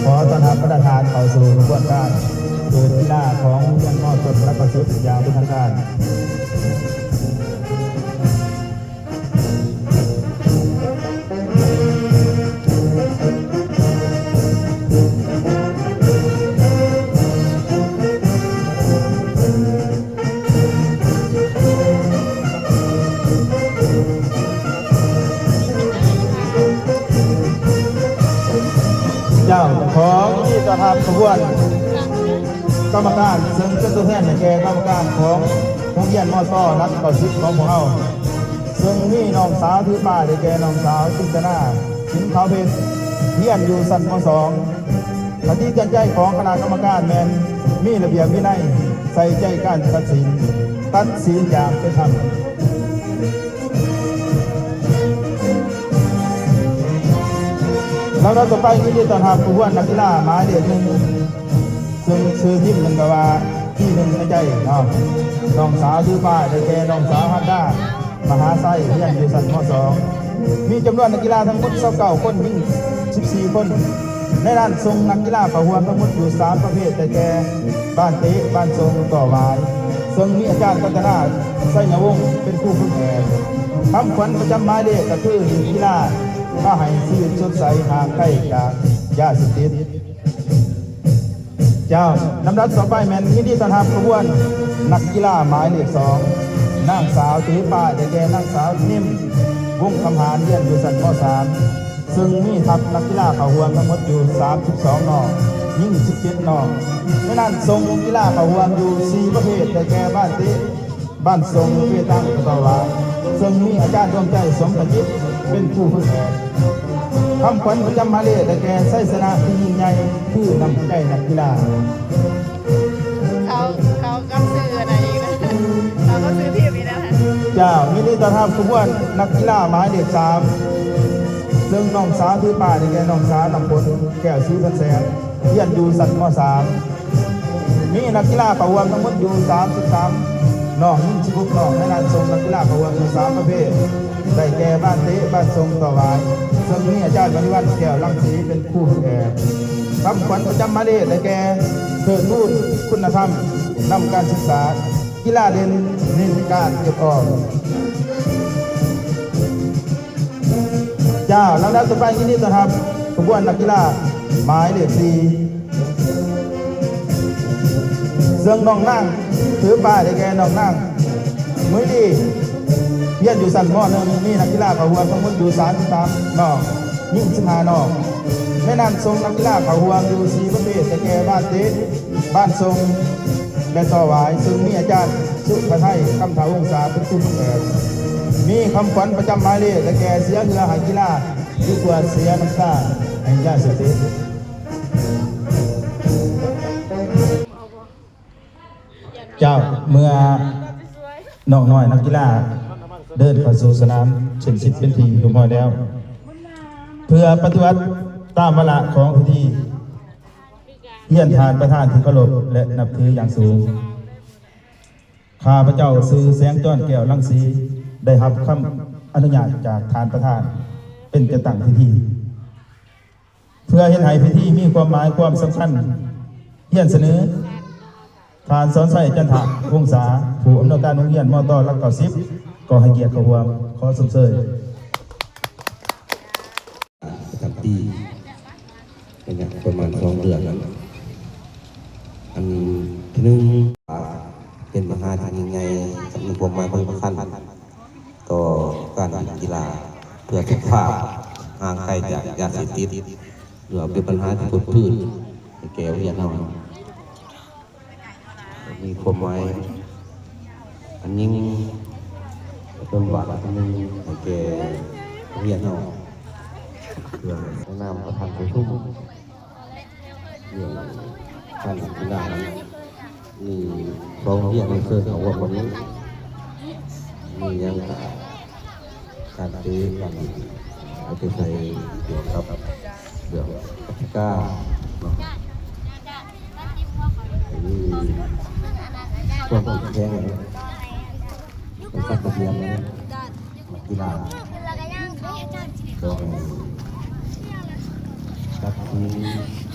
ຂໍຕ້ອນຮັບບັນດາທ່ານເຂົ້າສູ່ຂະບວນການເປີດກິລາຂອງໂຮງຮຽນ ມ.ຕົ້ນ ຫຼັກເກົ້າສິບ ຢ່າງເປັນທາງການ. ເຈົ້າ ຂໍຍິນດີຕ້ອນຮັບຂະບວນກຳມະການ ເຊິ່ງເປັນຕົວແທນໃຫ້ແກ່ກຳມະການຂອງໂຮງຮຽນ ມ.ຕ ຫຼັກເກົ້າສິບ ຂອງພວກເຮົາ ເຊິ່ງມີນ້ອງສາວຖືປ້າຍ ໄດ້ແກ່ນ້ອງສາວຈິນຕະນາ ສິນຂາວເພັດ ຮຽນຢູ່ຊັ້ນ ມ.ສອງ. ຄະຕິເຕືອນໃຈຂອງຄະນະກຳມະການແມ່ນມີລະບຽບວິໄນ, ໃສ່ໃຈການຕັດສິນ, ຕັດສິນຢ່າງເປັນທຳ. ລຳດັບຕໍ່ໄປ ຍິນດີຕ້ອນຮັບຂະບວນນັກກິລາໝາຍເລກໜຶ່ງ ເຊິ່ງຊື່ທີມເພິ່ນກໍວ່າທີໜຶ່ງໃນໃຈເນາະ. ນ້ອງສາວຖືປ້າຍ ໄດ້ແກ່ນ້ອງສາວຮັດດາ ມະຫາໄຊ ຮຽນຢູ່ຊັ້ນ ມ.ສອງ. ມີຈຳນວນນັກກິລາທັງໝົດ ຊາວເກົ້າຄົນ, ຍິງ ສິບສີ່ຄົນ. ໃນນັ້ນສົ່ງນັກກິລາເຂົ້າຮ່ວມທັງໝົດຢູ່ສາມປະເພດ ໄດ້ແກ່ ບານເຕະ, ບານສົ່ງ, ຕໍ່ຫວາຍ, ເຊິ່ງມີອາຈານ ກັນຕະນາ ໄຊຍະວົງ ເປັນຄູຝຶກແອບ. ຄຳຂວັນປະຈຳໝາຍເລກກໍຄື ຫຼິ້ນກິລາ ພາໃຫ້ຊີວິດສົດໃສ ຫ່າງໄກຈາກຢາເສບຕິດ. ເຈົ້າ ລຳດັບຕໍ່ໄປແມ່ນຍິນດີຕ້ອນຮັບຂະບວນນັກກິລາໝາຍເລກສອງ ນາງສາວຖືປ້າຍ ໄດ້ແກ່ນາງສາວນິມ ວົງຄຳຫານ ຮຽນຢູ່ຊັ້ນ ມ.ສາມ ເຊິ່ງມີທັບນັກກິລາເຂົ້າຮ່ວມທັງໝົດຢູ່ສາມສິບສອງນ້ອງ, ຍິງສິບເຈັດນ້ອງ. ໃນນັ້ນສົ່ງນັກກິລາເຂົ້າຮ່ວມຢູ່ສີ່ປະເພດ ໄດ້ແກ່ບານເຕະ, ບານສົ່ງ, ເປຕັງ, ກະຕໍ່ຫວາຍ ເຊິ່ງມີອາຈານດວງໃຈ ສົມພະຈິດ ເປັນຄູຝຶກແອບ. ຄຳຂວັນປະຈຳໝາຍເລກໄດ້ແກ່ ໄຊຊະນະທີ່ຍິ່ງໃຫຍ່ ຄືນ້ຳໃຈນັກກິລາ. ເຂົາ ເຂົາກັບຊື່ອັນນັ້ນອີກນະ ເຂົາກັບຊື່ທີມອີກນະ. ເຈົ້າ ຍິນດີຕ້ອນຮັບຂະບວນນັກກິລາໝາຍເລກສາມ ເຊິ່ງນ້ອງສາວຖືປ້າຍ ໄດ້ແກ່ນ້ອງສາວນ້ຳຝົນ ແກ້ວສີພັນແສງ ຮຽນຢູ່ຊັ້ນ ມ.ສາມ. ມີນັກກິລາເຂົ້າຮ່ວມທັງໝົດຢູ່ສາມສິບສາມນ້ອງ, ຍິງສິບຫົກນ້ອງ. ໃນນັ້ນສົ່ງນັກກິລາເຂົ້າຮ່ວມຢູ່ສາມປະເພດ ໄດ້ແກ່ບານເຕະ, ບານສົ່ງ, ຕໍ່ຫວາຍ ເຊິ່ງມີອາຈານ ມະນີວັນ ແກ້ວລັງສີ ເປັນຄູຝຶກແອບ. ຄຳຂວັນປະຈຳໝາຍເລກໄດ້ແກ່ ເທີດທູນຄຸນນະທຳ ນຳການສຶກສາ, ກິລາເດັ່ນ ເນັ້ນການເກັບອອມ. ເຈົ້າ ລຳດັບຕໍ່ໄປ ຍິນດີຕ້ອນຮັບຂະບວນນັກກິລາໝາຍເລກສີ່ ເຊິ່ງນ້ອງນາງຖືປ້າຍ ໄດ້ແກ່ນ້ອງນາງ ເມີຍລີ ຮຽນຢູ່ຊັ້ນ ມ.ໜຶ່ງ ມີນັກກິລາເຂົ້າຮ່ວມທັງໝົດຢູ່ສາມສິບສາມນ້ອງ, ຍິງສິບຫ້ານ້ອງ. ໃນນັ້ນສົ່ງນັກກິລາເຂົ້າຮ່ວມຢູ່ສີ່ປະເພດ ໄດ້ແກ່ບານເຕະ, ບານສົ່ງ ແລະ ຕໍ່ຫວາຍ ເຊິ່ງມີອາຈານ ສຸພະໄທ ຄຳຖາວົງສາ ເປັນຄູຝຶກແອບ. ມີຄຳຂວັນປະຈຳໝາຍເລກໄດ້ແກ່ ເສຍເຫື່ອໃຫ້ກິລາ ດີກວ່າເສຍນ້ຳຕາໃຫ້ຢາເສບຕິດ. ເຈົ້າ ເມື່ອນ້ອງນ້ອຍນັກກິລາເດີນເຂົ້າສູ່ສະໜາມ ເສັ້ນສິດເປັນທີ່ຮຽບຮ້ອຍແລ້ວ ເພື່ອປະຕິບັດຕາມວາລະຂອງພິທີ ຮຽນທ່ານປະທານທີ່ເຄົາລົບ ແລະ ນັບຖືຢ່າງສູງ. ຂ້າພະເຈົ້າຊື່ແສງຈອນ ແກ້ວລັງສີ ໄດ້ຮັບຄຳອະນຸຍາດຈາກທ່ານປະທານ ເປັນເຈົ້າຕັ້ງພິທີ. ເພື່ອເຮັດໃຫ້ພິທີມີຄວາມໝາຍຄວາມສຳຄັນ, ຮຽນສະເໜີ ທ່ານສອນໄຊ ຈັນທະວົງສາ ຜູ້ອຳນວຍການໂຮງຮຽນ ມ.ຕ ຫຼັກເກົ້າສິບ ກໍໃຫ້ກຽດເຂົ້າຮ່ວມ. ຂໍຊົມເຊີຍ. ປະຈຳປີ ໄລຍະປະມານສອງເດືອນນັ້ນ ອັນທີໜຶ່ງ ເປັນບັນຫາທີ່ຍິ່ງໃຫຍ່ ແລະ ມີຄວາມໝາຍສຳຄັນຕໍ່ການຫຼິ້ນກິລາ ເພື່ອສຸຂະພາບ ຫ່າງໄກຈາກຢາເສບຕິດ ຫຼືວ່າເປັນບັນຫາທີ່ປົດພື້ນໃຫ້ແກ່ໂຮງຮຽນເຮົາ. ມີຄວາມໝາຍອັນຍິ່ງ ເພີ່ມບາດອັນຍິ່ງໃຫ້ແກ່ໂຮງຮຽນເຮົາ ເພື່ອໃນນາມປະທານປະຊຸມເລື່ອງການກິລານັ້ນ ມີສອງໂຮງຮຽນເຊີນເຂົ້າຮ່ວມວັນນີ້ ມີຫຍັງກະ ການເຕະ ການເອົາໃຈໃສ່ກ່ຽວກັບເລື່ອງກະຕິກາເນາະ ໃຫ້ມີຄວາມເຂັ້ມແຂງ ໃນການຈັດລະບຽບ ນັກກິລາ ກໍໃຫ້ຈັດທີມ